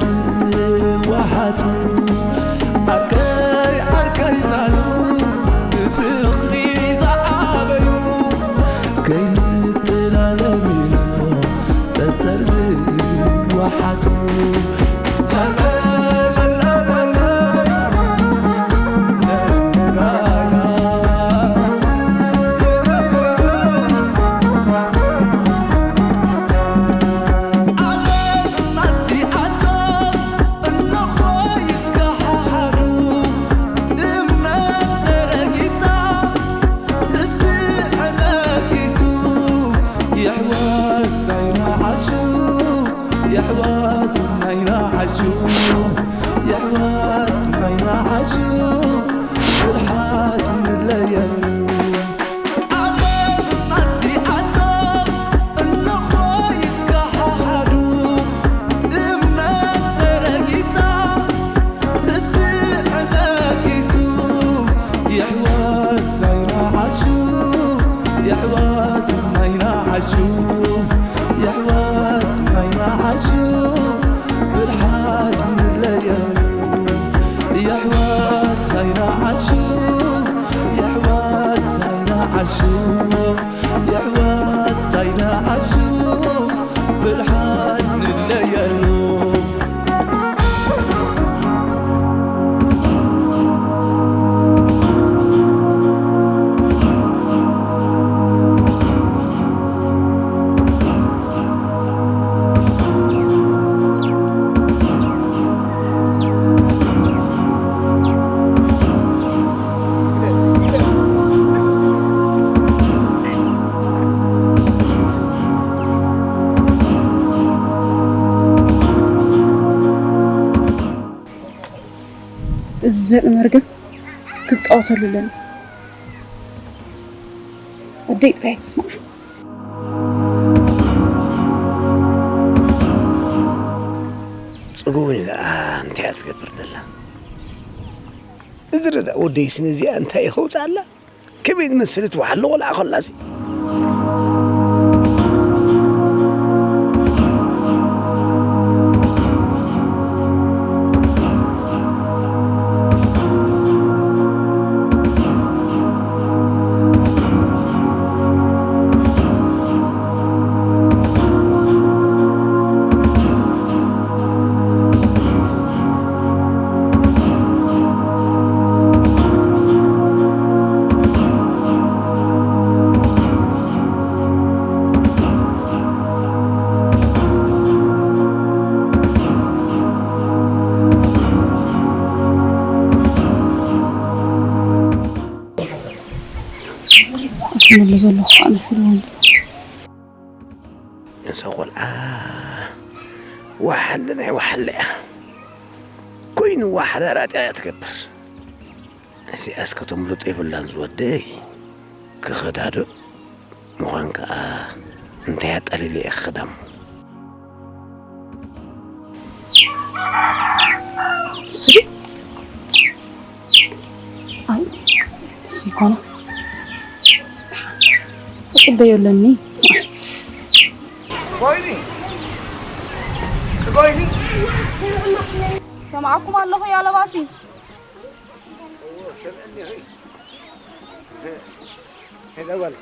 ዝወሓጡ ዓርከይ ዓርከይ እናሉ ብፍቕሪ ዝዓበዩ ከይንጠላለም ኢሎም ጸጸር ዝወሓጡ። የሕዋት ናይና ዓሹ፣ የሕዋት ናይና ዓሹ፣ የሕዋት ናይና ዓሹ፣ ብርሓት ንለየሉ። ዓለም ኣስቲኣቶ እንኾ ይከሓሓዱ፣ እምነት ተረጊጻ ስስዕ ነጊሱ። የሕዋት ናይና ዓሹ፣ የሕዋት ናይና ዓሹ፣ የሕዋት ናይና ዓሹ፣ ብርሓት ንለየሉ። የሕዋት ናይና ዓሹ፣ የሕዋት ናይና ዓሹ፣ የሕዋት ናይና ዓሹ፣ ብርሓት ንለየሉ። እዚ ዘርኢ መርገም ክትጻወተሉ ኣለኒ። ኣደይ ጥራይ ትስማዕ። ጽጉ ወይ ደኣ እንታይ እያ ትገብር ዘላ? እዚ ረዳ ወደይ ስነ እዚኣ እንታይ ከውጽኣላ? ከመይ ዝመሰለት ወሓለ ቆልዓ ከላሲ። ኣስመለ ዘለኹ ከዓ መሲልዎም። እዛ ቆልዓ ወሓለ ናይ ወሓለ እያ። ኮይኑ ወሓለ ራጢያ እያ ትገብር። እዚኣስ ከተምልጦ የብላን ዝወደይ። ክኸዳ ዶ? ምዃን ከኣ እንታይ ኣጠሊለ እየ ክኸዳ እሞ? ስሪ? ኣይ፣ እሱ ይኾና። እጽበዮ ኣለኒ። ጎይኒ፣ ጎይኒ። ሰማዕኩም ኣለኹ ያለባሲ። እዛ ጓለይ።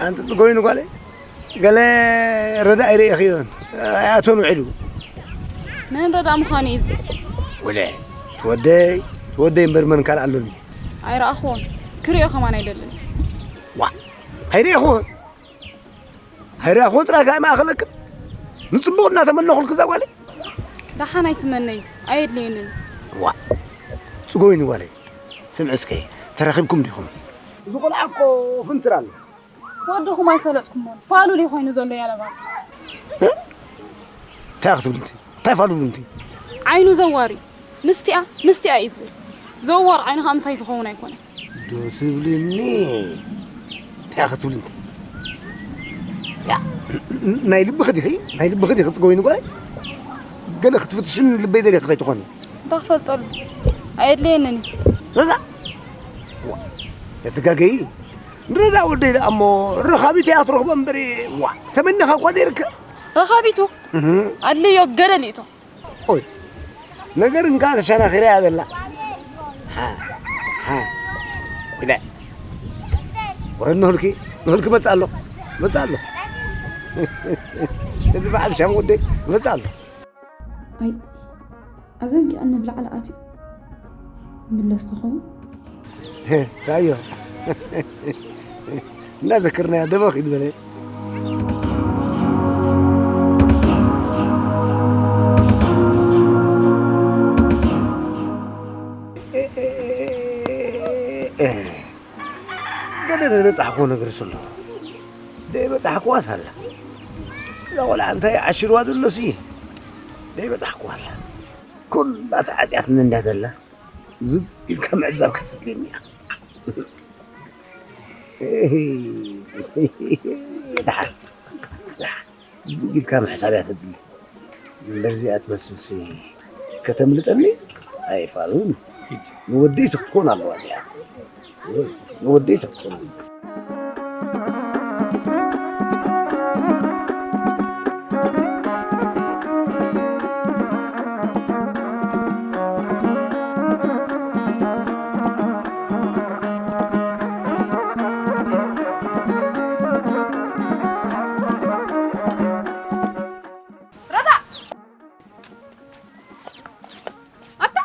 ኣንቲ ጽጎይኑ ጓለይ፣ ገለ ረዳእ ኣይርእኽዮን፣ ኣይኣቶን ውዒሉ። መን ረዳእ ምዃኑ እዩ እዚ? ወለ፣ ትወደይ፣ ትወደይ እምበር መን ካልእ ኣሎኒ? ኣይረኣኽዎን፣ ክርእዮ ከማን ኣይደልን። ዋ፣ ኣይርእኽዎን? ኣይረኣኽዎን ጥራይ ከኣ ይማእኸለክን። ንጽቡቕ እናተመነኹልኪ እዛ ጓለይ። ደሓን ኣይትመነዩ፣ ኣየድልየንን። ዋ፣ ጽጎይኒ ጓለይ፣ ስምዒ እስከ፣ ተራኺብኩም ዲኹም? እዚ ቆልዓ እኮ ፍንትር ኣሎ። ወድኹም ኣይፈለጥኩሞን፣ ፋሉል እዩ ኮይኑ ዘሎ ያለባሲ። እ? እንታይ ክትብል እንቲ? እንታይ ፋሉል እንቲ? ዓይኑ ዘዋሪ፣ ምስቲኣ፣ ምስቲኣ እዩ ዝብል። ዘዋር ዓይኑ ከዓ ምሳይ ዝኸውን ኣይኮነን። ዶ ትብልኒ? እንታይ ክትብል እንቲ? ያ፣ ናይ ልብኺ ዲኺ? ናይ ልብኺ ዲኺ ጽጎይኒ ጓለይ? ገለ ክትፍትሽኒ ልበይ ደሊኺ ከይትኾኒ። እንታይ ክፈልጠሉ? ኣየድልየንን እዩ። ረዛ? ዋ፣ ተትጋገዪ። ንረዛ ወደይ ደኣ እሞ ረኻቢት እያ ትረኽቦ እምበሪ፣ ዋ፣ ተመኒኻ እኳ ዘይርከብ። ረኻቢቱ ኣድልዮ ገደል ይእቶ። ኦይ ነገር እንካ ተሸናኺራ እያ ዘላ። ሓ፣ ሓ፣ ጉዳይ። ወረ ንህልኪ፣ ንህልኪ መጽእ ኣሎ፣ መጽእ ኣሎ። እዚ በዓል ሻም ወደይ መጽእ ኣሎ። ኣይ ኣዘንጊዐኒ ብላዕሊ ኣትዩ ምለስ ተኸውን። ታዮ እናዘክርናያ ደበኽ ይድበለ። ገለ ዘይበጻሕክዎ ነገር ስሎ ዘይበጻሕክዋስ ኣላ። እዛ ቆልዓ እንታይ ዓሽርዋ ዘሎሲ ዘይበጻሕክዋ ኣላ። ኩላ ተዓጽያትኒ እንዳ ዘላ ዝግ ኢልካ ምዕዛብ ከተድልየኒ እያ። ደሓን ደሓን ዝግ ኢልካ ምሕሳብ እያ ተድሊ። እምበር እዚኣ ትመስልሲ ከተምልጠኒ ኣይፋሉን። ንወደይ ክትኮን ኣለዋ እዚኣ። ንወደይ ክትኮን ኣለዋ። ረዳ ኣታ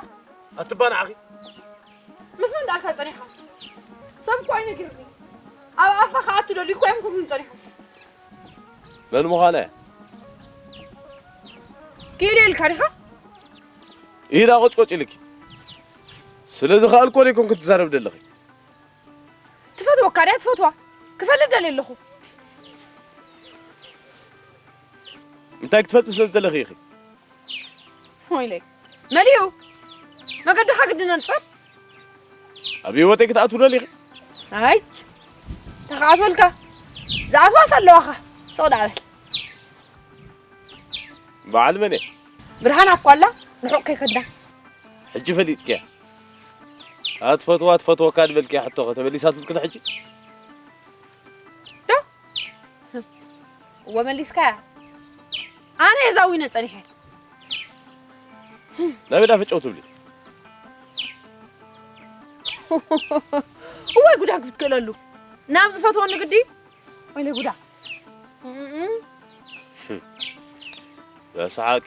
ኣትባናዕኺ ምስ መን ደኣልካ ጸኒሕካ? ሰብ እኮ ኣይነጊርኒ። ኣብ ኣፋ ክኣቱ ደልዩ እኮ እዮም ክብሉን ጸኒሖም። መን ምዃነ ክኢለ ኢልካ ዲኻ? ኢዳ ቆጭቆጭ ኢልኪ። ስለ ዝኸኣልኮ ደይኮንኩ ትዛረብ ደለኺ። ትፈትወካ ድያ ትፈትዋ? ክፈልጥ ደልየ ኣለኹ። እንታይ ክትፈልጢ ስለ ዝደለኺ ኢኺ? ወይለይ መሊኡ መገድኻ ግዲ ነንጽር። ኣብ ህይወተይ ክትኣትው ደሊኺ? ኣይ ተኽኣትወልካ ዝኣትዋስ ኣለዋኻ። ስቕ ደኣ በል። በዓል መን እየ? ብርሃን ኣኳላ ንሑቕ ከይከዳ። ሕጂ ፈሊጥክያ። ኣትፈትዋ ትፈትወካ ዝበልክያ ሕቶ ከተመሊሳትልክን ሕጂ? ዶ እወ መሊስካያ። ኣነ እየ ዛዊነ ጸኒሐ። ናበይ ዳፈጨው ትብሊ? እዋይ ጉዳ ክትክእለሉ ናብ ዝፈትወኒ ግዲ ወይለ ጉዳ። በሰሓቂ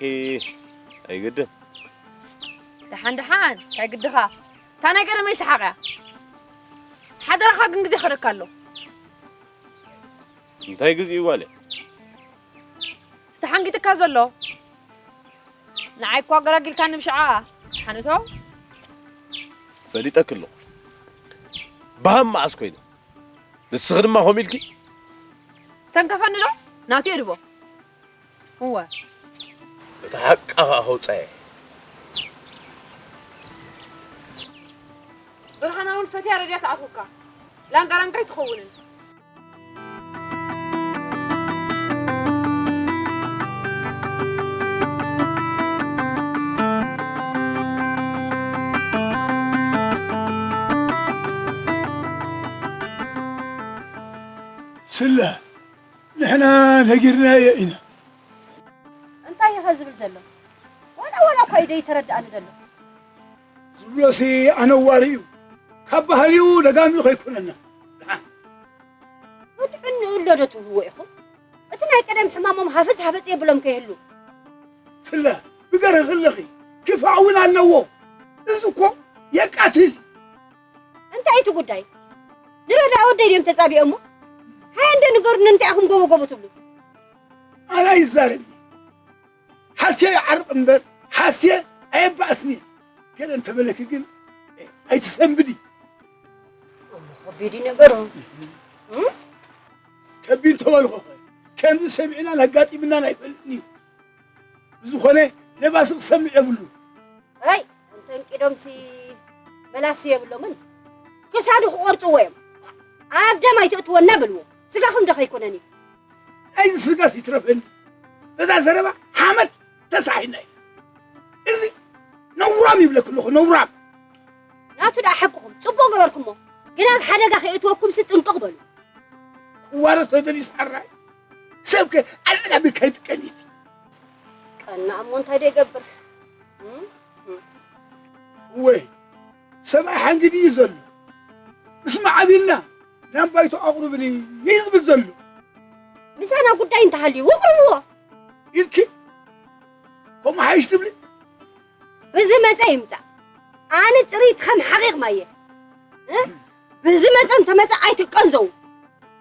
ኣይግድን። ደሓን ደሓን እንታይ ግድኻ? እታ ናይ ቀደመይ ሰሓቕ እያ። ሓደራኻ ግን ግዜ ኸደካ ኣሎ። እንታይ ግዜ ይዋለ? ዝተሓንጊጥካ ዘሎ ንዓይ እኳ ኣገላጊልካኒ ብሽዓ ሓንቶ ፈሊጠክ ኣለኹ። ብሃም መዓስ ኮይኑ ንስኺ ድማ ከምኡ ኢልኪ ተንከፈኒ ዶ ናቱ እየ ድቦ እወ እቲ ሓቃ ኸዓ ከውፀየ ብርሃና እውን ፈትያ ረድያ ትኣትወካ ላንቃ ላንቃ ኣይትኸውንን ስለ ንሕና ነጊርናዮ ኢና። እንታይ ኢኸ ዝብል ዘሎ? ዋላ ዋላ እኳ እዩ ደይተረድኣኒ ዘሎ። ዝብሎሲ ኣነዋሪ እዩ። ካብ ባህሊኡ ደጋሚኡ ከይኮነና። ወዲ ዕንኡ ኣሎ ዶ ትብልዎ ኢኹም? እቲ ናይ ቀደም ሕማሞም ሃፈጽ ሃፈጽ የብሎም ከይህሉ። ስለ ብገርህ ከለኺ ክፋእ እውን ኣለዎ። እዚ እኮ የቃትል። እንታይ እቲ ጉዳይ? ንረዳ ወደይ ድዮም ተጻቢኦሞ? ሃየ እንደ ንገሩኒ እንታይ ኢኹም ጎቦ ጎቦ ትብሉ? ኣነ ኣይዛረብን። ሓስየ ይዓርቕ እምበር ሓስየ ኣየባእስን እየ። ገለ እንተበለኪ ግን ኣይትሰንብዲ። ከቢድ እዩ ነገሩ። ከቢድ እንተበልኹ ኸ ከምዚ ሰሚዕናን ኣጋጢምናን ኣይፈልጥን እዩ። ብዝኾነ ነባሲ ክሰምዕ የብሉ። ኣይ እንተንቂዶምሲ መላሲ የብሎምን። ክሳዱ ክቖርጽዎ እዮም። ኣብ ደም ኣይተእትወና በልዎ። ስጋኹም ዶ ከይኮነን እዩ? ናይዚ ስጋስ ይትረፈኒ። በዛ ዘረባ ሓመድ ተሳሒና ኢና። እዚ ነውራም ይብለኪ ኣለኹ፣ ነውራም። ናቱ ደኣ ሓቅኹም፣ ጽቡቕ ገበርኩሞ። ግን ኣብ ሓደጋ ከየእትወኩምሲ ጥንቅቕ በሉ። ክዋረስ ተደልዩስ ሓራይ። ሰብከ ኣልዕል ከይትቀኒት። ቀና እሞ እንታይ ዶ ይገብር? እም? እም። ወይ ሰብኣይ ሓንጊድ እዩ ዘሎ። እስማዕ ኣቢልና ናብ ባይቶ ኣቕርብኒ እዩ ዝብል ዘሎ። ምሳና ጉዳይ እንተሃልዩ ውቕርብዎ። ኢልኪ ከምኡ ሓይሽ ትብሊ? ብዝመጸ ይምጻእ። ኣነ ጽሪት ከም ሓቂቕ ማየ። እ? ብዝመጸ እንተመጸ ኣይትቀንዘው።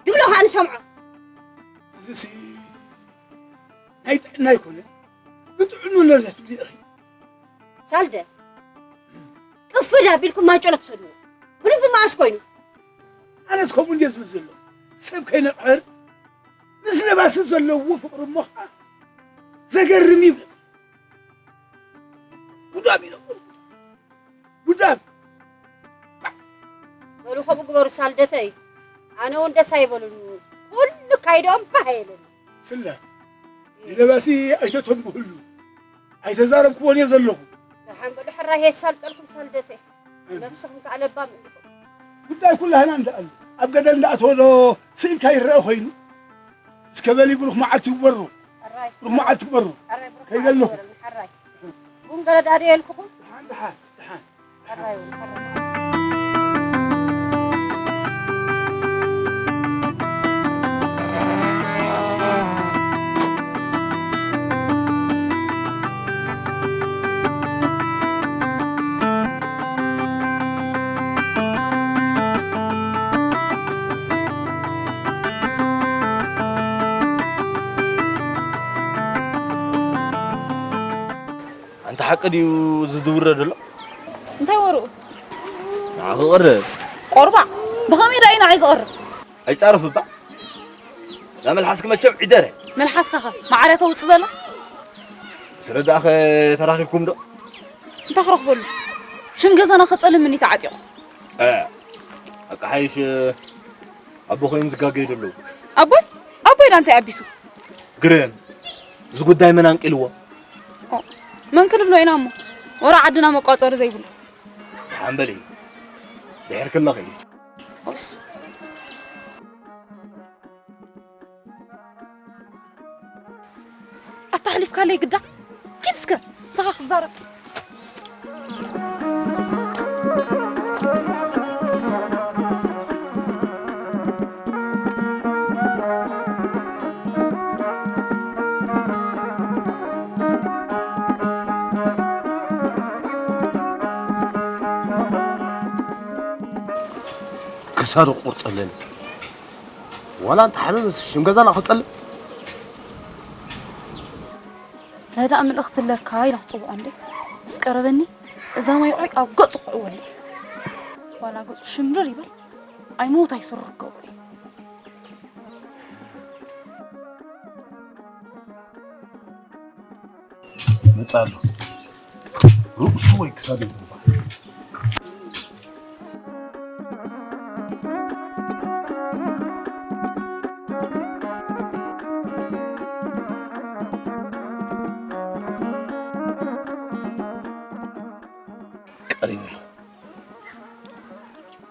ድብሎ ኸኣ ንሰምዖ። እዚሲ ናይ ጥዕና ኣይኮነ። ብጥዕኑ ኣለርዛ ትብሊ ኢኺ። ሳልደ፣ ቅፍድ ኣቢልኩም ማንጨሎ ትሰድዎ። ብልቢ መኣስ ኮይኑ። ኣነስ ከምኡ እንድየ ዝብል ዘሎ። ሰብ ከይነቕሕር ምስ ለባሲ ዘለዎ ፍቕሪ እሞ ኸዓ ዘገርም ይብለካ። ጉዳም እዩ ነበር። ጉዳም። በሉ ከምኡ ግበሩ ሳልደተይ። ኣነ እውን ደስ ኣይበሉን። ኩሉ ካይድኦም ባህ ኣይለኒ። ስለ ንለባሲ ኣይተተንብህሉ። ኣይተዛረብክዎን እየ ዘለኹ። ደሓን በሉ ሕራይ የሳልጠልኩም ሳልደተይ። ነብስኹም ከኣ ለባም እንዲኹም። ጉዳይ ኩላህና እንዳ ኣሎ። ኣብ ገደል እንዳኣተወ ዶ ስኢልካ ይረአ ኮይኑ? እስከ በሊ ብሩኽ መዓልቲ ግበሩ። ሕራይ። ብሩኽ መዓልቲ ግበሩ። ሕራይ ብሩኽ ከይደ ኣለኹ። መዓልቲ ግበሩ። ሕራይ። ቡን ገለ ዳኣ ደየልኩኹም? ደሓን፣ ደሓን፣ ደሓን። ሕራይ እውን፣ ሕራይ። ኣንታ ሓቂ ድዩ ዝድውረ ዘሎ? እንታይ ወርኡ? ንዓኺ ቀርብ። ቆርባዕ፣ ብኸመይ ደኣ እዩ ንዓይ ዝቐርብ? ኣይጻረፍ እባ። እዛ መልሓስኪ መቸም ዒደረ። መልሓስካ ኸ ማዕረ ተውጽእ ዘላ? ምስ ረዳእኸ ተራኺብኩም ዶ? እንታይ ክረኽበሉ? ሽም ገዛና ከጸልም እኒ ተዓጢቑ። እ፣ ኣቃሓይሽ ኣቦ ኾይኑ ዝጋገዩ ዘለዉ። ኣቦይ? ኣቦይ ዳ እንታይ ኣቢሱ? ግርም። እዚ ጉዳይ መን ኣንቂልዎ? ኦ፣ መን ክንብሎ ኢና እሞ? ወረ ዓድና መቋጸሪ ዘይብሉ። ሓንበሊ። ድሕር ክለኺ። ኦስ። ኣታ ኣሕሊፍካለይ ግዳ። ኪድ እስከ፣ ምሳኻ ክዛረብ። ክሳዱ ክቁርጸለኒ። ዋላ እንተ ሓመመስ ሽም ገዛና ክጸልእ። ረዳእ ምልእኽቲ ኣለካ ኢላ ክጽውዖ እንዴ። ምስ ቀረበኒ እዛ ማይ ውዑይ ኣብ ገጹ ክዕወኒ። ዋላ ገጹ ሽምርር ይበል። ኣይሞት ኣይስሩር ገብሩ። መጻ ኣሎ። ርእሱ ወይ ክሳዱ ይቁረጽ። ቀሪቡ ኣሎ።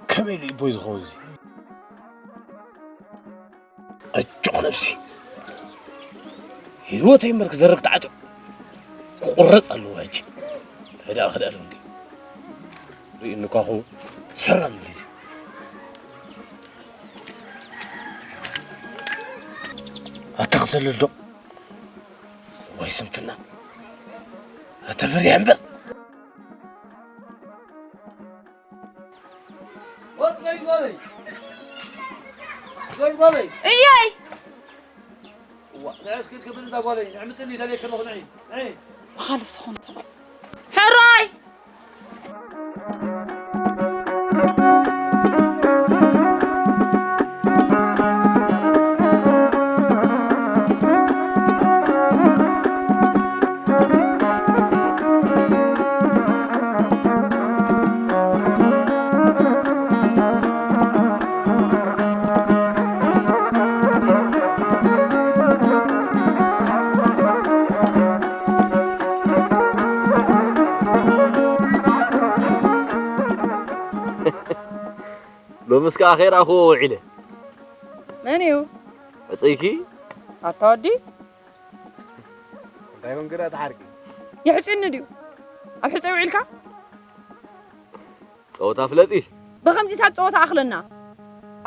ከመይ ኢሉ እዩ ቦይ ዝኸውን እዚ? ኣጆኹ ነብሲ። ህይወተይ እምበር ክዘርግ ተዓጢቑ። ክቑረጽ ኣለዎ ሕጂ። እንታይ ደኣ ክደኣሉ እንዲ። ርእዩኒ እኳ ኹ ሰራም እንዲ። ኣታ ክዘልል ዶ? ወይ ስንፍና። ኣታ ፈሪሕ እምበር። ወጥ ገይ ጓለይ። ገይ ጓለይ። እየይ። ዋ፣ ንዕስ ክብል እንዳ ጓለይ፣ ንዕምፅኒ፣ ደልየ ከለኹ ንዒ፣ ንዒ። ብኻልእ ዝኾነ ሰብኣይ። ሕራይ። ሎምስ ከኣ ከይረኣኽዎ ውዒለ። መን እዩ? ዕጽይኪ? ኣታ ወዲ? እንታይ ኮንክራ ተሓርቂ? ይሕጽኒ ድዩ? ኣብ ሕጸ ውዒልካ? ጸወታ ፍለጢ። ብኸምዚታት ጸወታ ኣኽለና።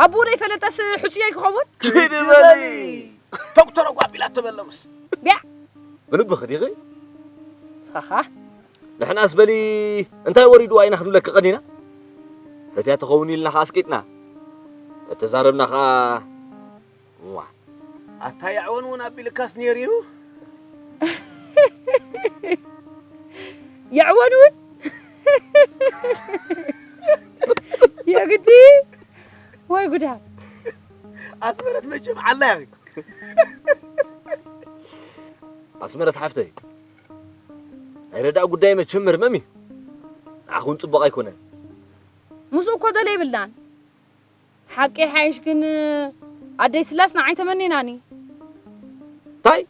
ኣቦኡ ደይፈለጠስ ሕጹየይ ክኸውን? ኪዲ በሊ። ዶክተር ኣጓ ቢላ ተበለምስ። ቢያ። ብልብኺ ዲኺ? ሃሃ። ንሕናስ በሊ እንታይ ወሪድዋ ኢና ክንብለኪ ቀኒና? ፈትያ ትኸውን ኢልና ኸኣ ኣስቂጥና። ተተዛረብና ኸኣ ዋ። ኣታ የዕወን እውን ኣቢልካስ ነይሩ እዩ። የዕወን እውን? የግዲ? ወይ ጉዳ። ኣስመረት መቸም ዓላ ኢኺ። ኣስመረት ሓፍተይ፣ ናይ ረዳእ ጉዳይ መቸም መርመም እዩ። ንዓኹን ጽቡቕ ኣይኮነን። ምስኡ እኮ ደለ ይብልናን። ሓቂ ሓይሽ ግን ኣደይ ስላስ ንዓይ ተመኒናኒ። እንታይ?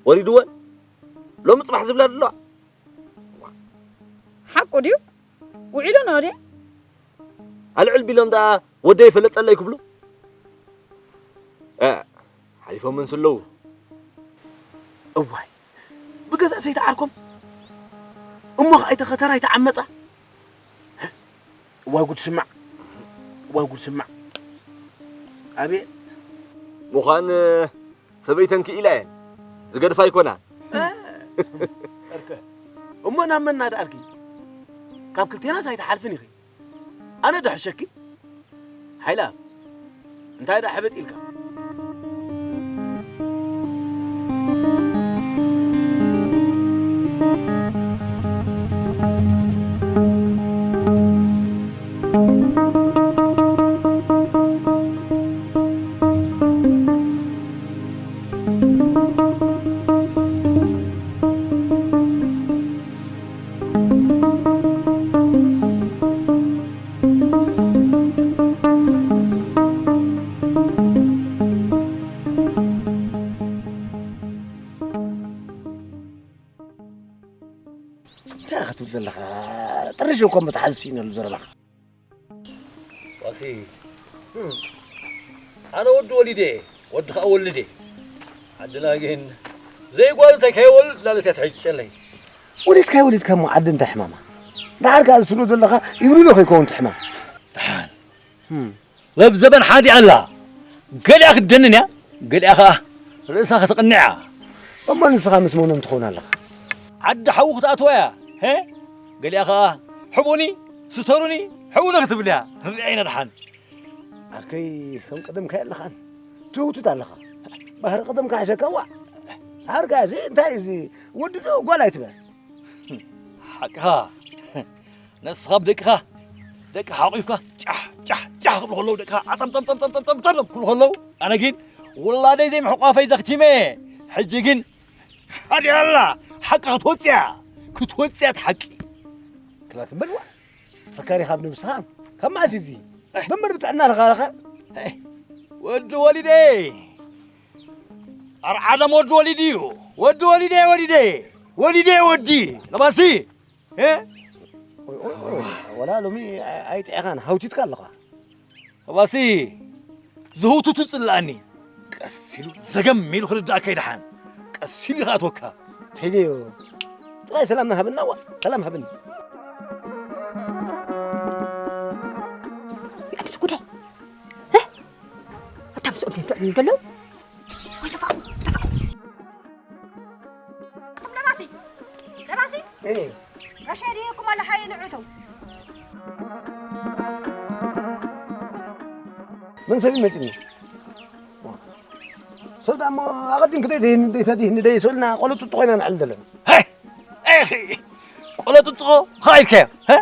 ወሪድወን? ሎሚ ጽባሕ ዝብላ ዘለዋ? ሓቁ ድዩ? ውዒሉ ነው ድየ? ኣልዕል ቢሎም ደኣ ወደይ ፈለጠለይ ክብሉ? እ፣ ሓሊፎምን ስለዉ። እዋይ፣ ብገዛእ ሰይቲ ዓርኮም? እሞ ኸኣ ኣይተኸተራ ኣይተዓመጻ? እዋይ ጉድ ስማዕ፣ እዋይ ጉድ ስማዕ። ኣቤት። ምዃን ሰበይተን ክኢላ እየን። ዝገድፋ ኣይኮና። እ፣ እርከ። እሞ ናብ መን እናደኣልኪ? ካብ ክልቴናስ ኣይትሓልፍን ኢኺ። ኣነ ዶ ሕሸኪ? ሓይላ፣ እንታይ ደኣ ሕብጥ ኢልካ? እንታይ ክትብል ዘለኻ? ጥርሽ እኮ መትሓዚ ስኢነሉ ዘረባኻ። ዋሲ፣ ኣነ ወዲ ወሊደ፣ ወዲ ኸኣ ወልደ። ዓድና ግን ዘይጓል እንታይ ከይወልድ ላለስ እያ ትሕጨለይ። ወሊድካ ወሊድካ እሞ ዓዲ እንታይ ሕማማ? ደሓር ከኣ ዝትብሎ ዘለኻ ይብሉ ዶ ከይከውን እቲ ሕማም? ደሓን። እም። በብ ዘበን ሓዲ ኣላ። ገሊኣ ክትደንን እያ፣ ገሊኣ ኸኣ ርእሳ ከተቕንዕ እያ። እሞ ንስኻ ምስ መኖም ትኸውን ኣለኻ? ዓዲ ሓዊ ክትኣትዋ እያ። ሄ? ገሊኣ ኸኣ ሕቡኒ፣ ስተሩኒ፣ ሕቡኒ ክትብል እያ። ንሪኣ ኢና ደሓን። ዓርከይ ከም ቀደምካ የለኻን። ትውትት ኣለኻ። ባህሪ ቀደምካ ሕሸካ ዋእ። ዓርካ እዚ እንታይ እዚ ወዲ ዶ ጓል ኣይትበል። ሓቅኻ። ንስኻ ብደቅኻ፣ ደቅኻ ሓቑፍካ ጫሕ ጫሕ ጫሕ ክብሉ ከለዉ ደቅኻ ዓጠምጠምጠምጠምጠምጠም ክብሉ ከለዉ ኣነ ግን ውላደይ ዘይምሕቋፈይ ዘኽቲመ። ሕጂ ግን ሓዲኣ ኣላ። ሓቂ ክትወፅያ፣ ክትወፅያ እቲ ሓቂ። ክላት በልዋ። ፈካሪ ካብ ነብስኻ፣ ካብ መዓስ እዚ? እህ። ብምር ብጥዕና ኣለኻ ኣለኻ? እህ። ወዲ ወሊደ። ኣርዓደም ወዲ ወሊድ እዩ። ወዲ ወሊደ፣ ወሊደ። ወሊደ ወዲ። ለባሲ። እ? ኦይ፣ ኦይ፣ ኦይ፣ ወላ ሎሚ ኣይ-፣ ኣይጥዕኻን፣ ሃውቲትካ ኣለኻ። ለባሲ። ዝህውትቱ ጽላኣኒ። ቀስ ኢሉ ዘገም ኢሉ ክርዳእካ ይድሓን። ቀስ ኢሉ ይኸኣትወካ። ሒደዮ። ጥራይ ሰላም ሃብና፣ ዋ፣ ሰላም ሃብኒ። ኣንቱ ጉዳይ። እ? ኣታ ምስኦም እዮም ትዕልሉ ዘለዉ? ወይ ተፋቑ፣ ተፋቑ። ኣቶም ለባሲ፣ ለባሲ። እ። ጋሻ ድየኩም ኣለ ሓየ ንዑ ተው። መን ሰብ እዩ መጺኒ? ሰብ ደኣ እሞ ኣቐዲምኪ ደይ ትህኒ፣ ደይ ተድህኒ፣ ደይ ስእልና ቆሎ ጥጥቖ ኢና ንዕል ዘለና። ሄ! ኤህ! ቆሎ ጥጥቖ ኸኣ ኢልካዮ? ሀ?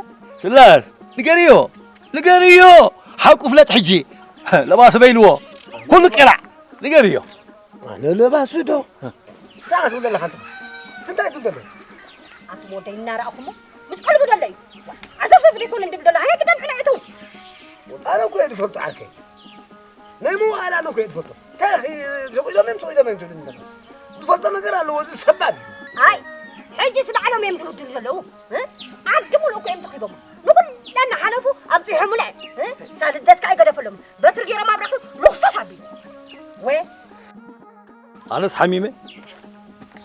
ስላስ፣ ንገርዮ፣ ንገርዮ! ሓቁ ፍለጥ ሕጂ። ለባሲ በይልዎ። ኩሉ ቄላዕ። ንገርዮ። ኣነ ለባሲ ዶ? እንታይ ክትብል ዘለኻ ኣንተ? እንታይ ትብል ዘለኻ? ኣንቱም ወደይ እናረኣኹሞ ምስ ቀልቡ ደሎ እዩ። ዓዘፍዘፍ ደይኮነ እንድብል ደሎ። ኣየ ግደም ሕነ እቱ። ኣነ እኮ እየ ዝፈልጦ ዓርከይ። ናይ መዋእላ ኣነ እኮ እየ ዝፈልጦ። እንታይ ኢኺ ስቕ ኢሎም እዮም፣ ስቕ ኢሎም እዮም ትብልኒ ዘለኺ? ዝፈልጦ ነገር ኣለዎ፣ እዚ ሰባብ እዩ። ኣይ፣ ሕጂስ ባዕሎም እዮም ዝብድሉ ዘለዉ። እ? ዓዲ ሙሉእ እኮ እዮም ተኺቦሞ። ንኹለን እናሓለፉ ኣብፂሖሙላ። እ? ሳልደት ከዓ ይገደፈሎም። በትሪ ገይሮም ኣብራኹ ልኽሶስ ኣቢሉ። ወየ። ኣነስ ሓሚመ።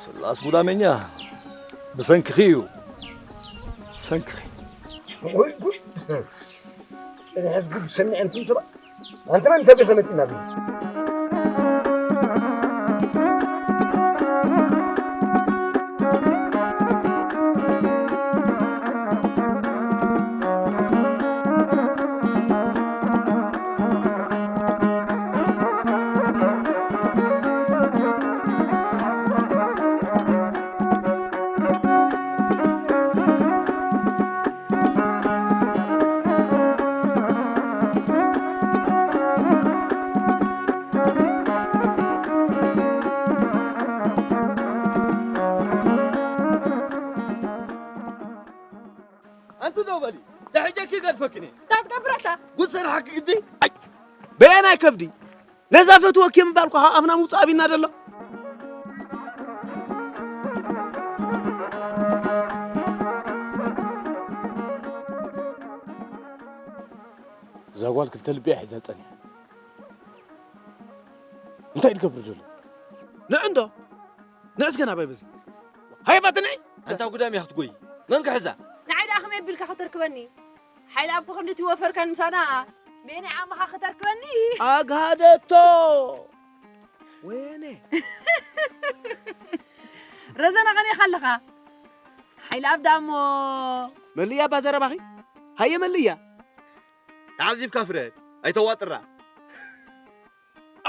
ስላ ኣስጉዳመኛ ብሰንክኺ እዩ። ብሰንክኺ። ወይ ጉድ! ጽንሕስ ጉድ ሰሚዐ እንትን ስማ። ኣንተ መን ሰብ ኢኸ መጺእና ግን? ኣንቲ ደው በሊ፣ ደሕጀኪ ገድፈክኒ። እንታይ ትገብር ኣታ? ጉድ ሰራሕኪ ግዲ። ኣይ፣ በየናይ ከብዲ? ነዛ ፈትወኪ ምባልኩ ካብ ኣፍና ምውጻእ ኣቢና ደሎ። እዛ ጓል ክልተ ልቢ እያ ሒዛ ጸኒሓ። እንታይ ትገብር ዘሎ? ንዕ እንዶ፣ ንዕ እስከ ናባይ በዚ። ሃይ ባትኒ! ኣንታ ጉዳም እያ ክትጎይ። መን ክሕዛ? ንዓይ ደኣ ከመይ ኣቢልካ ከተርክበኒ? ሓይሊ ኣብ ክንዲ ትወፈርካን ምሳና፣ በየናይ ዓቕምኻ ከተርክበኒ? ኣግሃደቶ! ወይኔ! ረዘነ ቀኒኻ ኣለኻ። ሓይሊ ኣብ ዳሞ። መልያ እባ ዘረባኺ። ሃየ መልያ። ተዓዚብካ ፍረድ። ኣይተዋጥራ።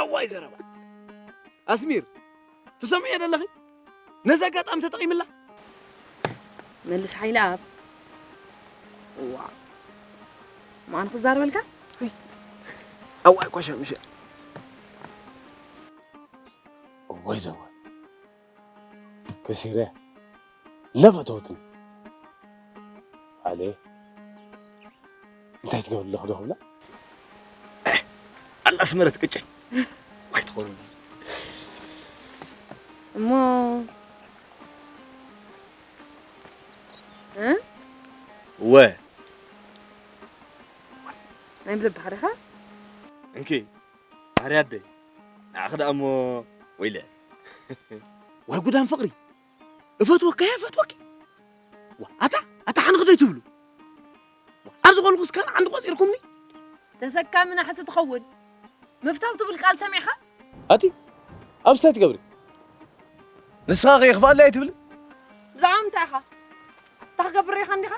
ኣዋይ ዘረባ። ኣስሚር፣ ትሰምዕዮ ደለኺ? ነዚ ኣጋጣሚ ተጠቒምላ? መልስ ሓይሊ ኣብ። እዋ። ማን ክዛረበልካ? ኣዋይ ቋሻ ምሸ። እዋይ ዘዋ። ከሲረ። ለፈተውትን። ኣለ። እንታይ ትገብር ኣለኹ ዶ ክብላ? ኣላ ኣስመረት ቅጨይ። ዋይ ትኾኑ። እሞ፣ እ? ወ። ናይ ምልባህ ዲኻ? እንኪ፣ ባህሪ ኣደይ። ንዓኺ ደኣ እሞ ወይለ። ዋይ ጉዳም ፍቕሪ። እፈትወካ እየ፣ እፈትወኪ። ዋ፣ ኣታ፣ ኣታ ሓንኽ ደይ ትብሉ። ዋ፣ ኣብዚ ኾንኩስ ካልእ ዓንዲ ቆጺርኩምኒ። ተሰካሚ ናሕሲ ትኸውን። ምፍታው ትብል ቃል ሰሚዕኻ? ኣቲ፣ ኣብዚ እንታይ ትገብሪ? ንስኻ ከ ይኽፍኣለይ ኣይትብልን? ብዛዕባ ምንታይ ኢኻ? እንታይ ክገብር ኢኻ እንዲኻ?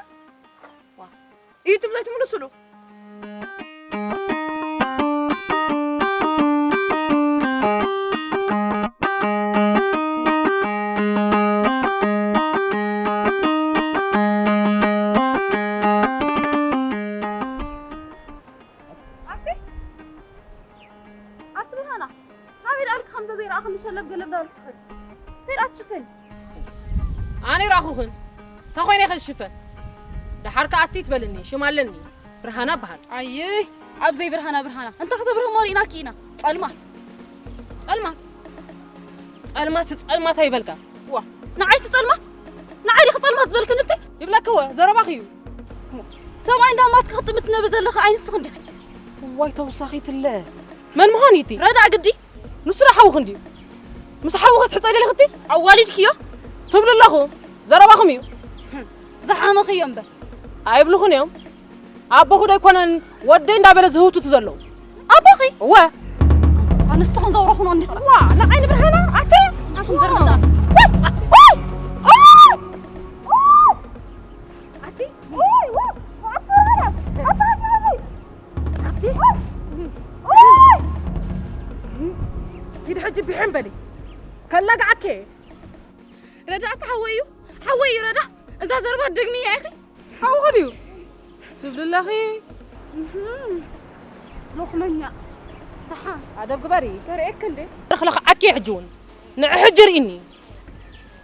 ዋ፣ እዩ ትብሎ ኣይትምልስሉ። ኣቲ፣ ኣቲ ብርሃና፣ ናበይ ደኣ ኢልኪ ከምዛ ዘይረኣኽኒ ሸለብ ገለብ ዳበልኪ ትኸዲ? እንታይ ደኣ ትሽፈኒ? ኣነ ይረኣኹኽን፣ እንታይ ኮይነ እየ ከ ዝሽፈን? ደሓር ከኣ ኣቲ ትበልኒ፣ ሽም ኣለኒ፣ ብርሃና እበሃል። ኣይይ፣ ኣብ ዘይ ብርሃና ብርሃና፣ እንተ ከተብርህ እሞ ርኢናኪ ኢና፣ ጸልማት። ጸልማት? ጸልማት፣ ጸልማት ኣይበልካ። ዋ፣ ንዓይ ትጸልማት? ንዓይ ዲኺ ጸልማት ዝበልክኒ እተይ? ይብለኪ እወ፣ ዘረባኺ እዩ። ሰብኣይ እንዳማትኪ ክትጥምቲ ነብር ዘለኺ ኣይ ንስኺ እንዲኺ። እዋይ ተውሳኺትለ። መን ምዃን እዩ እቲ? ረዳእ ግዲ። ንሱ ዶ ሓውኺ እንድዩ? ምስ ሓውኺ ትሕጸ ደሊኺ እቲ? ኣዋሊድክዮ? ትብሉ ኣለኹ። ዘረባኹም እዩ። ዝሓመኽዮ እምበር። ኣይብልኹን እዮም። ኣቦኹ ዶ ኣይኮነን ወደይ እንዳበለ ዝህውትቱ ዘለዉ? ኣቦኺ? እወ። ኣንስትኽን ዘውረኹኖ እንዲኹ። ዋ፣ ንዓይ ንብርሃና ኣቲ። ኣኹም በርህና። ኣቲ። ኣቲ። ኣቲ። ኪዲ ሕጂ ብሕም በሊ። ከላግዓከ። ረዳእስ ሓወይ እዩ። ሓወይ እዩ ረዳእ። እዛ ዘረባ ደግምያ ኢኺ። ሓውኺ ድዩ? ትብሊ ኣለኺ? እህም። ሎኽመኛ። ደሓን። ኣደብ ግበሪ። ተርእየኪ እንዴ? ረኽለኽ ዓኪ ሕጂ እውን። ንዒ ሕጂ ርኢኒ።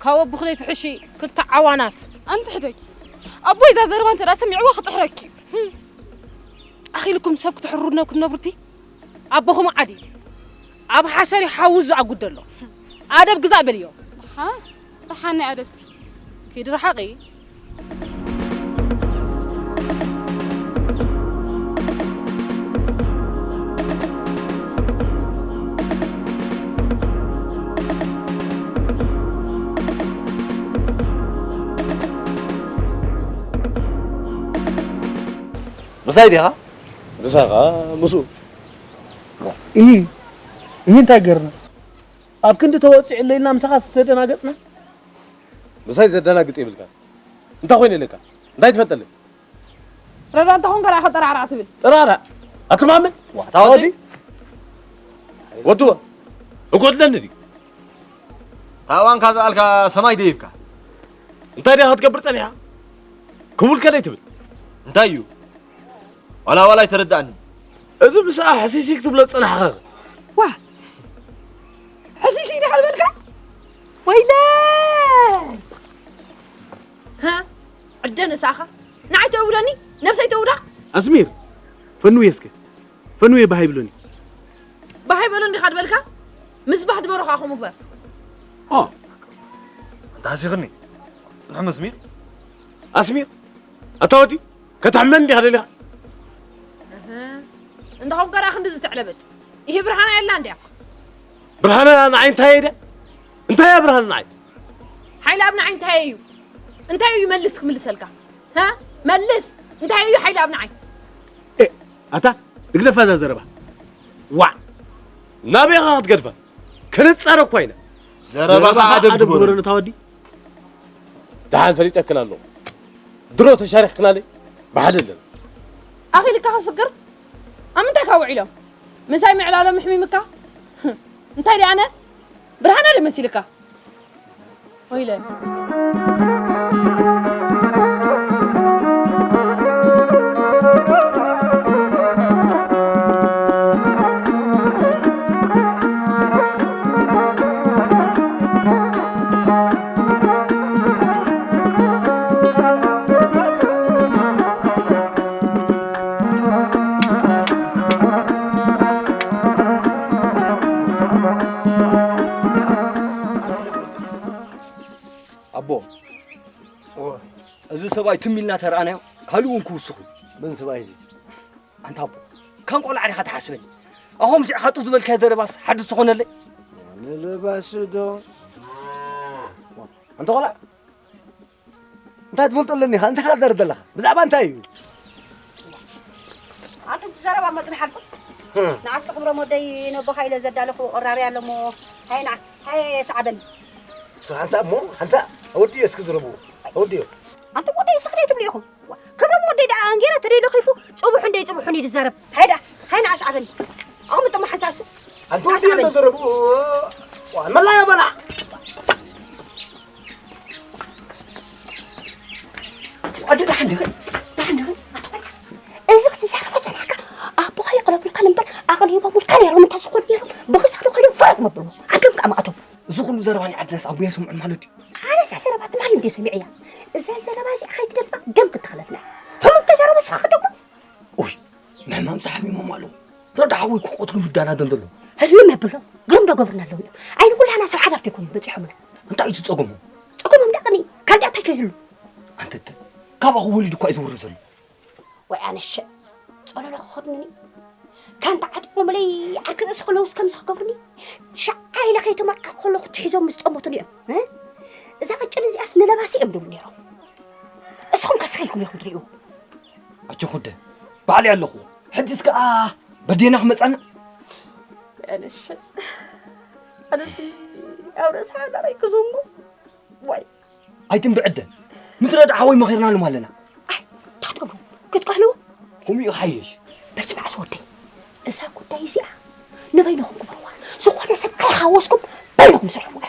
ካብ ኣቦኺ ዘይትሕሺ ክልተ ዓዋናት። ኣንቲ ሕደጊ። ኣቦይ እዛ ዘረባ እንተ ደኣ ሰሚዕዋ ክጥሕረኪ እዩ። ኣኺልኩም ሰብ ክትሕሩ ክትነብሩ እቲ ኣቦኹም ዓዲ ኣብ ሓሰር እዩ ሓዊ ዝኣጉድ ዘሎ። ኣደብ ግዛእ በልዮ። ደሓ-፣ ደሓን ናይ ኣደብሲ። ኪዲ ርሓቒ። ምሳይ ዲኻ? ምሳኻ ምስኡ። እሂ፣ እሂ እንታይ ገርና? ኣብ ክንዲ ተወጺዑ ኢልና ምሳኻ ዝተደናገጽና? ምሳይ ዘደናግጽ የብልካ። እንታይ ኮይኑ ኣለካ? እንታይ ትፈልጠለይ? ረዳ እንተ ኾንካ ደኣ ጠራዕራዕ ትብል። ጠራዕራዕ? ኣትማምን? ዋ፣ ታወዲ? ወድዋ። እጎድለኒ ድዩ? ታዋንካ ዝኣልካ ሰማይ ደይብካ። እንታይ ዲኻ ክትገብር ጸኒሓ? ክቡል ከለይ ትብል። እንታይ እዩ? ዋላ ዋላ ኣይተረዳእንን። እዚ ምስኣ ሕሲሲክ ትብሎ ዝጸናሕኻ። ዋ! ሕሲሲክ ዲኻ ዝበልካ? ወይለይ! ሃ? ዕደ ንስኻ? ንዓይ ተውለኒ? ነብሰይ ተውዳ? ኣስሚር፣ ፈንውየ እስከ። ፈንውየ ባህ ይብለኒ። ባህ ይበሎ እንዲኻ ዝበልካ? ምስ ባህ ዝበሎ ከዓ ከምኡ ግበር። ኦ። ኣንታ ሃሲኽኒ። ጽንሑ መስሚር። ኣስሚር፣ ኣታ ወዲ፣ ከተሕመን እንዲኻ ደሊኻ? እህ። እንተ ኾንካ ደኣ ክንዲ ዝተዕለበት። ይሄ ብርሃና የላ እንድያ። ብርሃና ንዓይ እንታይ እየ ድያ? እንታይ እያ ብርሃና ንዓይ? ሓይሊ ኣብ ንዓይ እንታይ እዩ? እንታይ እዩ መልስ ክምልሰልካ? ሃ? መልስ! እንታይ እዩ ሓይሊ ኣብ ንዓይ? ኤ፣ ኣታ፣ ንግደፋ እዛ ዘረባ። ዋዕ! ናበይ ኢኻ ክትገድፋ? ክንጻረ እኳ ኢና። ዘረባኻ ዘረባኻ ኣደብ ኣደብ ግበረሉ። ግበረሉ፣ እታ ወዲ። ደሓን ፈሊጠክን ኣለኹ። ድሮ ተሻሪኽክናለይ ብሓደ ኣለና። ኣኺልካ ክትፍቅር? ኣብ ምንታይ ካብ ውዒሎም? ምሳይ ምዕላሎም ኣሕሚምካ? እንታይ ደኣ ኣነ? ብርሃነ ዶ መሲልካ? ወይለ። ኣቦ፣ እዚ ሰብኣይ ትም ኢልና ተረኣናዮ፣ ካልእ እውን ክውስኹ። መን ሰብኣይ እዚ? ኣንታ ኣቦ፣ ከም ቆልዓ ዲኻ ትሓስበኒ? ኣኾም ዚዕኻጡ ዝበልካዮ ዘረባስ ሓድሽ ትኾነለይ? ንልባስ ዶ? ኣንታ ቆልዓ፣ እንታይ ትፈልጦ ኣለኒ ኢኻ? እንታይ ትዛረብ ዘለኻ? ብዛዕባ እንታይ እዩ? ኣንቱም ትዛረባ መጽንሓልኩም። ንዓስከ ክብሮም ወደይ ነቦኻ ኢለ ዘዳለኹ ቅራሪ ኣሎ እሞ፣ ሃይ ንዓ፣ ሃይ ሰዓበኒ። እስኪ ሓንሳእ እሞ፣ ሓንሳእ ኣወድዮ እስኪ ዝረብዎ። ኣወድዮ። ኣንቱም ወደይ እስኺ ደይ ትብሉ ኢኹም። ክብሮም ወደይ ደኣ እንጌራ ተደይሎ ኺፉ ጽቡሕ እንደይ ጽቡሕ እዩ ዝዛረብ። ሃይ ደኣ፣ ሃይ ንዓ ሰዓበኒ። ኣቑምጥ እሞ ሓንሳእ እሱ። ኣንተ ንዓ ወዲ ሰዓበኒ። ተዘረቡ። ዋ፣ መላያ በላ። ኣደ ደሓን ዲኺ? ደሓን ዲኺ? እዚ ክትዛረቦ ጸኒሕካ ኣቦኻ የቕረብልካን እምበር ኣቕሪቦምልካ ነይሮም እንተ ዝኾኑ ነይሮም ብኽሳዱ ኮይኖም ፈረቕ መብልዎ። ዓዶም ከኣ ምኣቶም። እዚ ኩሉ ዘረባ ናይ ዓድናስ ኣቦይ ኣይሰምዑን ማለት ድዩ? ኣነ እዛ ዘረባ ትማሊ እንድየ ሰሚዐያ። እዛ ዘረባ እዚኣ ከይትደግማ ደም ክትኽለፍና። ሕሙም ተዛረቡ ንስኻ ክትደግሞ? ኡይ፣ ንሕማምሲ ሓሚሞም ኣለዉ። ረዳ ሓወይ ክቐትሉ ይዳናደን ዘሎ። ህልም የብሎም። ግርም ዶ ገብርና ኣለዉ እዮም። ኣይ ንኩላህና ሰብ ሓዳር ከይኮኑ በጺሖምና። እንታይ እዩ ጸገሞም? ጸገሞም ደኣ ቅኒ ካልእ እንታይ ከይህሉ? ኣንተተ፣ ካባኹ ወሊዱ እኳ እዩ ዝውረ ዘሎ። ወይ ኣነሸ፣ ጸለሎ ክኸድኑኒ። ካንታ ዓጢቖምለይ ዓርኪ ርእሲ ከለውስ ከምዚ ክገብሩኒ? ሸዓ ኢለ ከይተመርዓኹ ከለኹ ትሒዞም ምስ ጠመቱኒ እዮም። እ? እዛ ቅጭን እዚኣስ ንለባሲ እዮም ድብሉ ነይሮም። እስኹም ከስኺልኩም ኢኹም ትርእይዎ። ኣጆኹ ኣደ፣ ባዕለይ ኣለኹ። ሕጂስ ከኣ በዴና ክመጻና? ኣነሽ፣ ኣነሽ፣ ኣብ ርእሲ ሓዳረይ ክዝሙ። ዋይ። ኣይትንብዕደ። ምስ ረዳ ሓወይ መኺርናሎም ኣለና። ኣይ፣ እንታይ ክትገብሩ? ክትቀህልዎ? ከምኡ እዩ ሓየሽ። በስመ ኣብ ወደይ። እዛ ጉዳይ እዚኣ ንበይንኹም ግበርዋ። ዝኾነ ሰብ ኣይሓወስኩም፣ በይንኹም ስርሕዋ።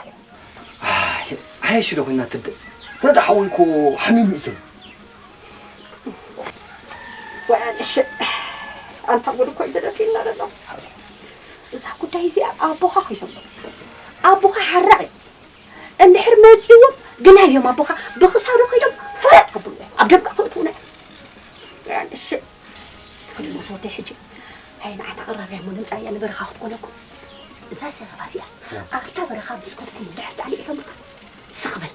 ኣይ፣ ሓየሽ ዶ ኮይና ትደ-፣ ረዳ ሓወይ እኮ ሓሚሙ እዩ ዘሎ። ወዐንሽ፣ ኣንታ ጉድ እኮ እዩ ተደፊእና ዘሎ። እዛ ጉዳይ እዚኣ ኣቦኻ ሒዞሞ። ኣቦኻ ሓራቕ እዩ። እንድሕር መጺዎም ግና እዮም ኣቦኻ ብኽሳዱ ከይዶም ፈረጥ ከብሉ እዮም። ኣብ ደምካ ክእትዉና እዮም። ወዐንሽ፣ ክልሞት ወደይ ሕጂ። ኣይ፣ ንዓታ ቅራርያ እሞ ንምጻእ እያ ንበረኻ ክትኮነኩም። እዛ ዘረባ እዚኣ ኣብታ በረኻ ምስ ከድኩም እንድሕር ተኣሊዕሎምካ ስቕ በል።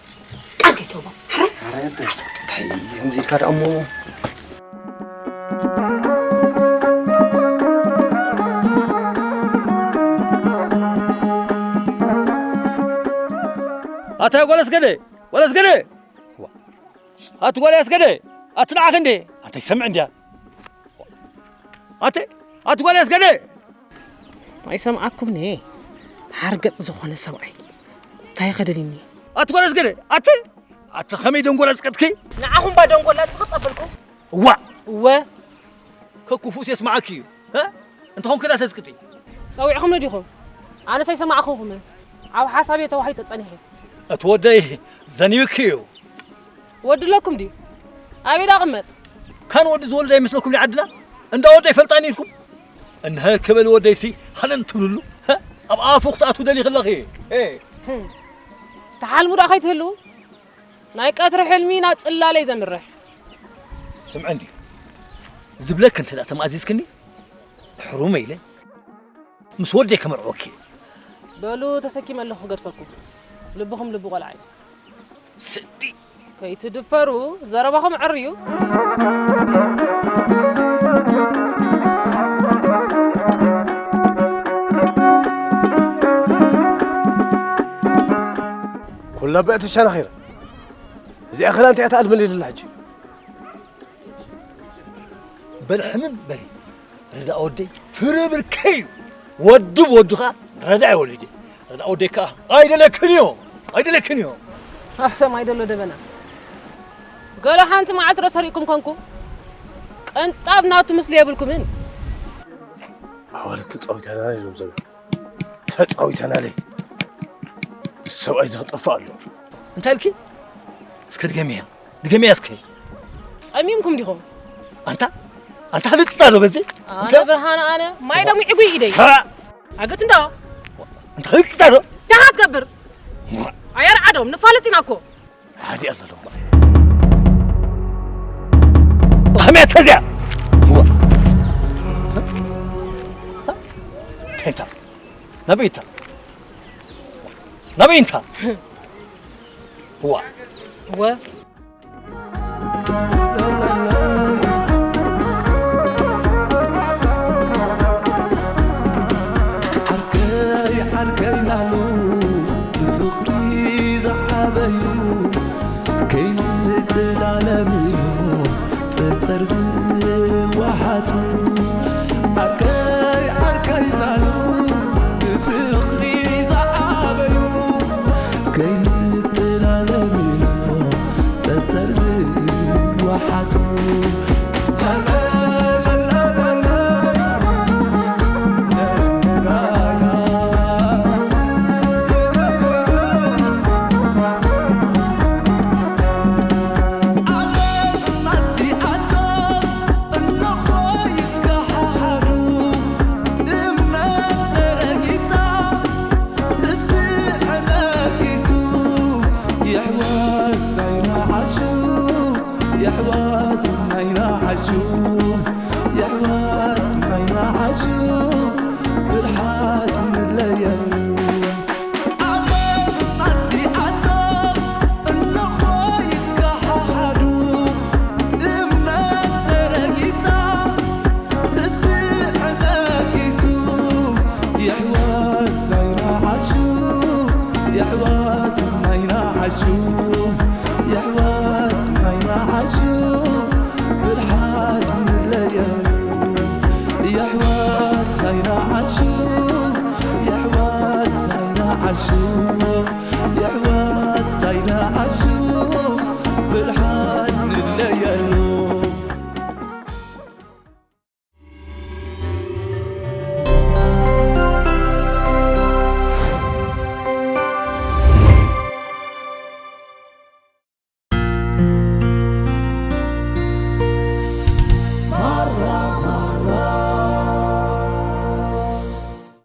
ቃል ከይትህቦም። ሕራይ? ሕራይ ኣደ። ዓሰብ። እንታይ ከምዚ ኢልካ ደኣ እሞ? ኣታ ጓል ኣስገደ፣ ጓል ኣስገደ! ዋ። ኣቲ ጓል ኣስገደ! ኣቲ ንዓኺ እንዴ? ኣንታ ይሰምዕ እንድያ? ዋ። ኣተ ኣቲ ጓል ኣስገደ ኣይሰምዓኩም ነ ሓርገጽ ዝኾነ ሰብኣይ እንታይ ከደልኒ ኣቲ ጓል ኣስገደ ኣተ ኣቲ ከመይ ደንጎል ኣስቀጥኪ ንዓኹም ባ ደንጎል ኣስቀጥ ኣበልኩ እዋ እወ ከኩፉስ የስማዓኪ እዩ እንተኾን ክዳ ተስቅጢ ጸዊዕኹም ነዲኹም ኣነስ ኣይሰማዕኹኹምን ኣብ ሓሳብ እየ ተዋሂጠ ጸኒሐ እቲ ወደይ ዘንዩኪ እዩ ወዲ ኣለኩም ድዩ ኣበይ ዳ ቅመጥ ካን ወዲ ዝወልድ ኣይመስለኩም ዓድና እንዳ ወደይ ፈልጣኒ ኢልኩም እንሀ ክበል ወደይሲ ሃነን ትብልሉ ኣብ ኣፉ ክትኣትው ደሊኺ ኣለኺ ተሓልሙ ዳ ከይትህልው ናይ ቀትሪ ሕልሚ ናብ ጽላለይ ዘምርሕ ስምዐ እንዲ ዝብለክ እንተ ተማእዚዝክኒ ሕሩመ ኢለ ምስ ወደይ ከመርዕወኪ በሉ ተሰኪመ ኣለኹ ክገድፈኩም ልብኹም ልቢ ቆልዓ እዩ ስዲ ከይትድፈሩ ዘረባኹም ዕርዩ ኩላ ብእቲ ሸናኺር እዚኣ ኸላ እንታይ እያ ትኣልመለይ ዘላ ሕጂ በል ሕምም በሊ ረዳ ወደይ ፍርብርከይ እዩ ወዲ ብወዱ ኸዓ ረዳ ይወልድ ረዳ ወደይ ከዓ ኣይደለክን እዮ ኣይደለክን እዮ ኣብ ሰማይ ደሎ ደበና ገሎ ሓንቲ መዓልቲ ዶ ሰሪቕኩም ኮንኩም ቅንጣብ ናቱ ምስሊ የብልኩምን ኣዋልድ ተፃዊተና ኢሎም ዘበ ተፃዊተናለይ ሰብኣይ ዘኽጠፍእ ኣሎ እንታይ ኢልኪ እስከ ድገሚያ ድገሚያ እስከ ጸሚምኩም ዲኹም ኣንታ ኣንታ ክልጥጣ ዶ በዚ ኣነ ብርሃን ኣነ ማይ ደሙ ዕጉ ኢደይ ኣገት እንዶ ኣንታ ክልጥጣ ዶ ደሃ ትገብር ኣየር ዓዶም ንፋለጥ ኢና እኮ ሓዲ ኣለሎ ከመያ ተዚያ ተንታ ናበይታ ናበይ እንታ ዋ ወ